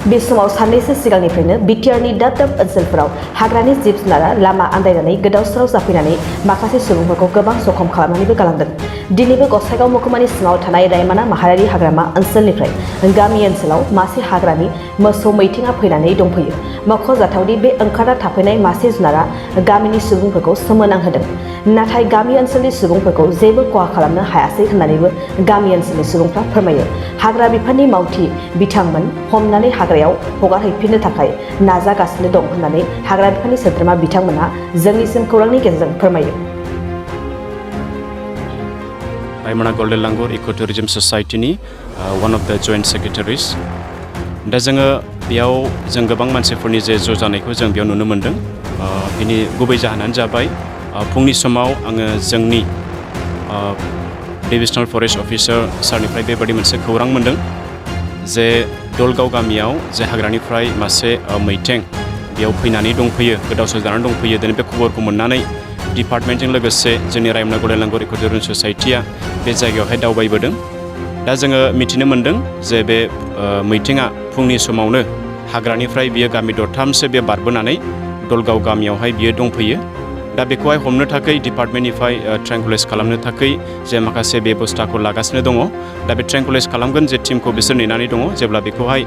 बे समाव साननैसो सिगांनिफ्रायनो बिटिआरनि दाब दाब ओनसोलफोराव हाग्रानि जिब जुनारा लामा आन्दायनानै गोदाव सोराव जाफैनानै माखासे सुबुंफोरखौ गोबां जखम खालामनानैबो गालांदों। दिनैबो गसाइगाव महकुमानि सिङाव थानाय रायमना माहारियारि हाग्रामा ओनसोलनिफ्राय गामि ओनसोलाव मासे हाग्रानि मोसौ मैथिङा फैनानै दंफैयो। मख'जाथावदि बे ओंखारना थाफैनाय मासे जुनारा गामिनि सुबुंफोरखौ सोमोनांहोदों। नाथाय गामि ओनसोलनि सुबुंफोरखौ जेबो खहा खालामनो हायासै होननानैबो गामि ओनसोलनि सुबुंफ्रा फोरमायो। हाग्रा बिफाननि मावथि बिथांमोन हमनानै हाग्रायाव हगारहैफिननो थाखाय नाजागासिनो दं होननानै हाग्रा बिफाननि सोद्रोमा बिथांमोनहा जोंनिसिम खौरांनि गेजेरजों फोरमायो। रायमना गल्डेन लांगुर इको टुरिज्म ससाइटिनि वन अफ द जइन्ट सेक्रेटारिस। दा जोङो बेयाव जों गोबां मानसिफोरनि ज' जानायखौ जों बेयाव नुनो मोन्दों। बिनि गुबै जाहोनानो जाबाय फुंनि समाव आङो जोंनि डिभिजनेल फरेस्ट अफिसार सारनिफ्राय बेबायदि मोनसे खौरां मोन्दों जे दलगाव गामियाव जे हाग्रानिफ्राय मासे मैथें बेयाव फैनानै दंफैयो, गोदाव सोराव जानानै दंफैयो। दिनै बे खबरखौ मोननानै डिपार्टमेन्टजों लोगोसे जोंनि रायमना गल्डेन लांगुर इको टुरिज्म ससाइटिया बे जायगायावहाय दावबायबोदों। दा जोङो मिथिनो मोन्दों जे बे मैथेङा फुंनि समावनो हाग्रानिफ्राय बियो गामि दरथामसो बे बारबोनानै दलगाव गामियावहाय बियो दंफैयो। दा बेखौहाय हमनो थाखाय डिपार्टमेन्टनिफ्राय ट्रेंकुलाइज खालामनो थाखाय जे माखासे बेबस्थाखौ लागासिनो दङ। दा बे ट्रेंकुलाइज खालामगोन जे टिमखौ बिसोर नेनानै दङ। जेब्ला बेखौहाय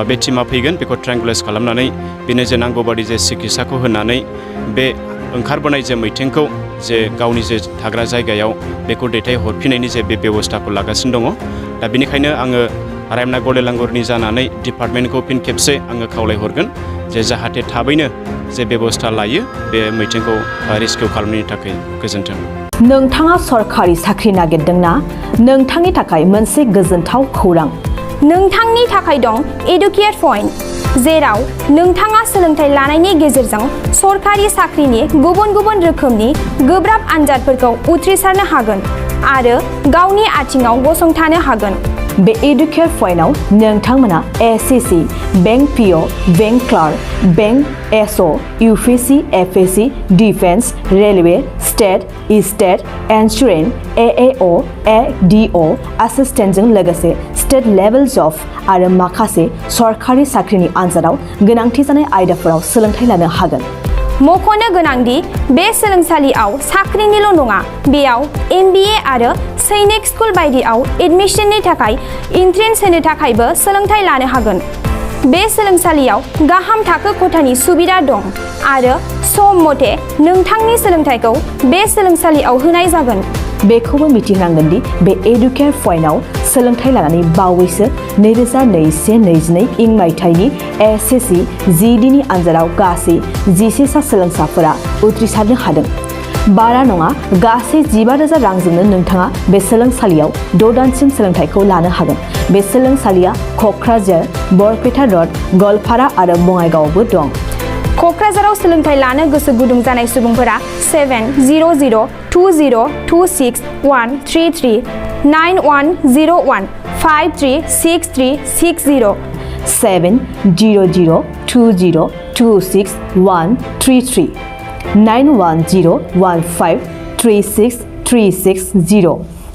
बे टिमा फैगोन बेखौ ट्रेंकुलाइज खालामनानै बेनो जे नांगौबादि जे सिकित्साखौ होनानै बे ओंखारबोनाय जे मैथेंखौ जे गावनि जे थाग्रा जायगायाव बेखौ दैथायहरफिननायनि जे बे बेबस्थाखौ लागासिनो दङ। दा बेनिखायनो आङो रायमना गल्डेन लांगुरनि जानानै डिपार्टमेन्टखौ फिन खेबसे आङो खावलायहरगोन जे जाहाथे थाबैनो जे बेबस्था लायो बे मैथेंखौ रेस्किउ खालामनायनि थाखाय। गोजोन्थों। नोंथाङा सरखारि साख्रि नागिरदोंना? नोंथांनि थाखाय मोनसे गोजोनथाव खौरां। नोंथांनि थाखाय दं एडुकेट पइन्ट, जेराव नोंथाङा सोलोंथाइ लानायनि गेजेरजों सरखारि साख्रिनि गुबुन गुबुन रोखोमनि गोब्राब आनजादफोरखौ उथ्रिसारनो हागोन आरो गावनि आथिङाव गसंथानो हागोन। बे एडुकेट पइन्टआव नोंथांमोना SSC, bank PO, bank clerk, bank SO, UPSC, FSC, defence, railway, state, state, insurance, AAO, ADO, एसिस्टेन्टजों लोगोसे स्टेट लेभेल जब आरो माखासे सरखारि साख्रिनि आनजादाव गोनांथि जानाय आयदाफोराव सोलोंथाइ लानो हागोन। मख'नो गोनांदि बे सोलोंसालियाव साख्रिनिल' नङा, बेयाव MBA आरो सैनिक स्कुल बायदियाव एडमिशननि थाखाय एन्ट्रेन्स होनो थाखायबो सोलोंथाइ लानो हागोन। बे सोलोंसालियाव गाहाम थाखो खथानि सुबिदा दं आरो सम मथे नोंथांनि सोलोंथाइखौ बे सोलोंसालियाव होनाय जागोन। बेखौबो मिथिनांगोन दि बे एडुकेट पइन्टआव सोलोंथाइ लानानै बावैसो 2021-22 इं मायथाइनि एसएससि जिडिनि आनजादाव गासै 11 सा सोलोंसाफोरा उथ्रिसारनो हादों। बारा नङा, गासै 15,000 रांजोंनो नोंथाङा बे सोलोंसालियाव 6 दानसिम सोलोंथाइखौ लानो हागोन। बे सोलोंसालिया क'क्राझार, बरपेटा रड, गवालपारा आरो बङाइगावआवबो दं। क'क्राझाराव सोलोंथाइ लानो गोसो गुदुं जानाय सुबुंफोरा 70020261133 9101536360 70020261133 9101536360